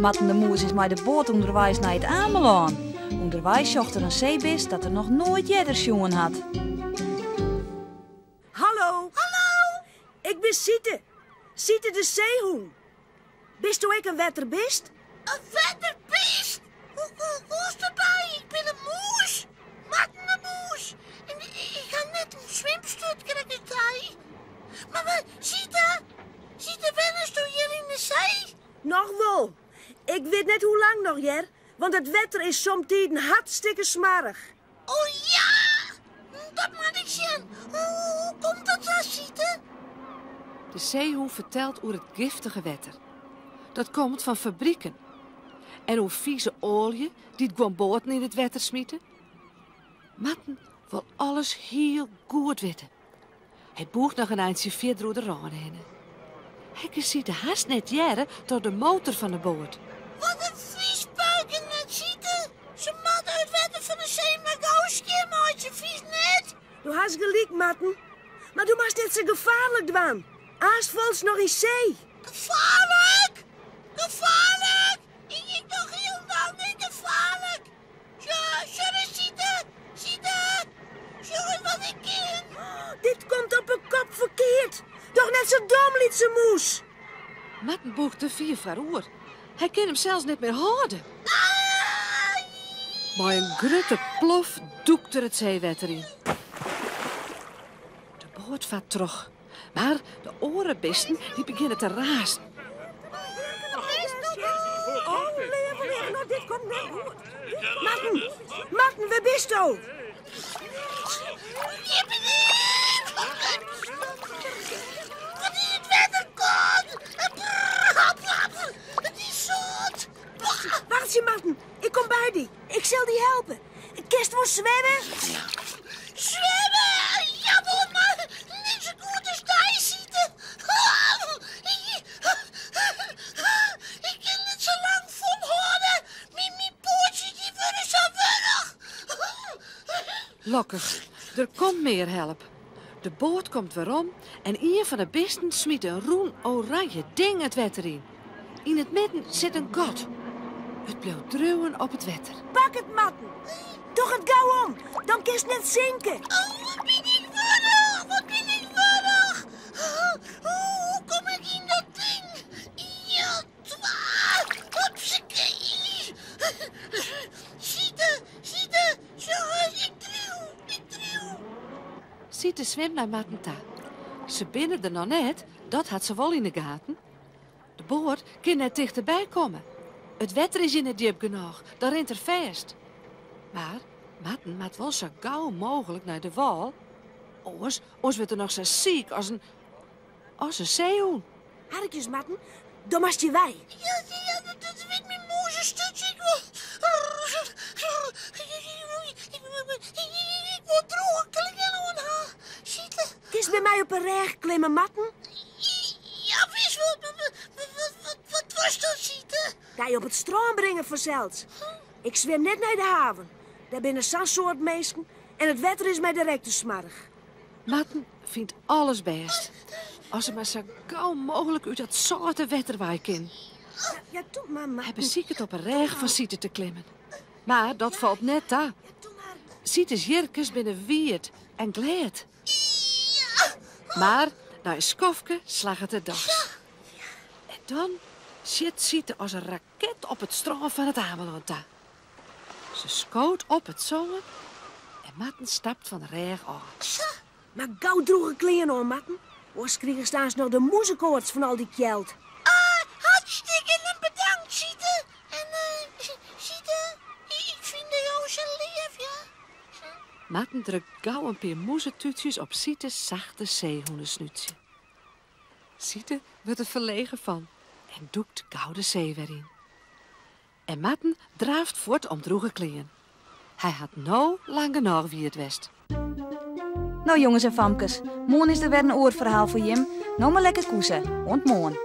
Marten de Mûs is mei de boat ûnderweis nei It Amelân. Underweis sjocht er in seebist dat er noch noait earder sjoen hat. Hallo! Hallo! Ik bin Siete. Siete de seehûn. Bisto ek in wetterbist? In wetterbist? Hoe komst derby? Ik bin in mûs. Marten de Mûs. En ik ha net in swimsturt krekt as dy. Mar wa, Siete? Siete, wennesto hjir yn de see? Noch wol. Ik wit net hoe lang noch, hear. Want it wetter is somtiden hartstikke smoarch. O ja! Dat moat ik sjen. Hoe komt dat sa, Siete? De seehûn fertelt oer it giftige wetter. Dat komt fan fabriken. En oer fize oalje dy't guon boaten yn it wetter smite. Marten wol alles hiel goed witte. Hy bûcht noch in eintsje fierder oer de râne hinne. Hy kin Siete hast net hearre troch de motor fan de boat. Wat in fys puiken net, Siete. Se moatte it wetter fan de see mar gau skjinmeitsje, fynst net? Do hast gelyk, Marten. Mar do moatst net sa gefaarlik dwaan. Aanst falst noch yn see. Gefaarlik? Gefaarlik? Ik doch hielendal net gefaarlik. Sjoch ris, Siete. Siete, sjoch ris wat ik kin. Dit komt op 'e kop ferkeard. Doch net sa dom, lytse mûs. Marten bûcht te fier foaroer. Hy kin himsels net mear hâlde. Mei in grutte plof dûkt er it seewetter yn. De boat fart troch, mar de oare bisten dy begjinne te razen. Oh, leave, leave, no, dit komt net goed. Marten, Marten, wêr bisto? Hjir bin ik! Wat is it wetter kâld? It is sâlt. Wachtsje, Marten, ik kom by dy. Ik sil dy helpe. Kinst wol swimme? Swimme? Jawol, mar net sa goed as dy, Siete. Ik kin net sa lang folhâlde. Myn poatsjes dy wurde sa wurch. Lokkich, der komt mear help. De boat komt werom en ien fan de bisten smyt in rûn oranje ding it wetter yn. Yn it midden sit in gat. It bliuwt driuwen op it wetter. Pak it, Marten. Doch it gau om, dan kinst net sinke. Oh, wat bin ik wurch, wat bin ik wurch. Hoe kom ik yn dat ding? Ien, twa, hupsakee. Siete, Siete, sjoch ris, ik driuw, ik driuw. Siete swimt nei Marten ta. Se binne der noch net, dat hat se wol yn de gaten. De boat kin net tichterby komme. It wetter is hjir net djip genôch, dan rint er fêst. Mar Marten moat wol sa gau mooglik nei de wâl, oars, oars wurdt er noch sa siik as in, as in seehûn. Harkje ris, Marten, do moatst hjir wei. Ja, ja, dat wit myn mûzestútsje. Ik wol, ik wol drûge klean oan ha. Siete. Kinst by my op 'e rêch klimme, Marten? Ja, wis wol. Wat dochst dan, Siete? Dy op it strân bringe fansels. Ik swim net nei de haven. Dêr binne sa'n soad minsken en it wetter is my direkt te smoarch. Marten fynt alles bêst. As er mar sa gau mooglik út dat sâlte wetter wei kin. Ja, doe mar, Marten. Hy besiket op 'e rêch fan Siete te klimmen. Mar dat falt net ta. Siete's hierkes binne wiet en glêd. Mar nei in skoftke slagget it dochs. En dan sjit Siete as in raket op it strân fan It Amelân ta. Se skoot op it sân en Marten stapt fan de rêch ôf. Mar gau drûge klean oan, Marten. Oars krigest aanst noch de mûzekoarts fan al dy kjeld. Ah, hartstikke bedankt, Siete. En Siete, ik fyn dy o sa leaf, ja. Marten drukt gau in pear mûzetútsjes op Siete's sachte seehûnesnútsje. Siete wurdt der ferlegen fan en dûkt gau de see wer yn. En Marten draaft fuort om drûge klean. Hy hat no lang genôch wiet west. No jonges en famkes, moarn is der wer in oar ferhaal foar jim. No mar lekker koese. Oant moarn.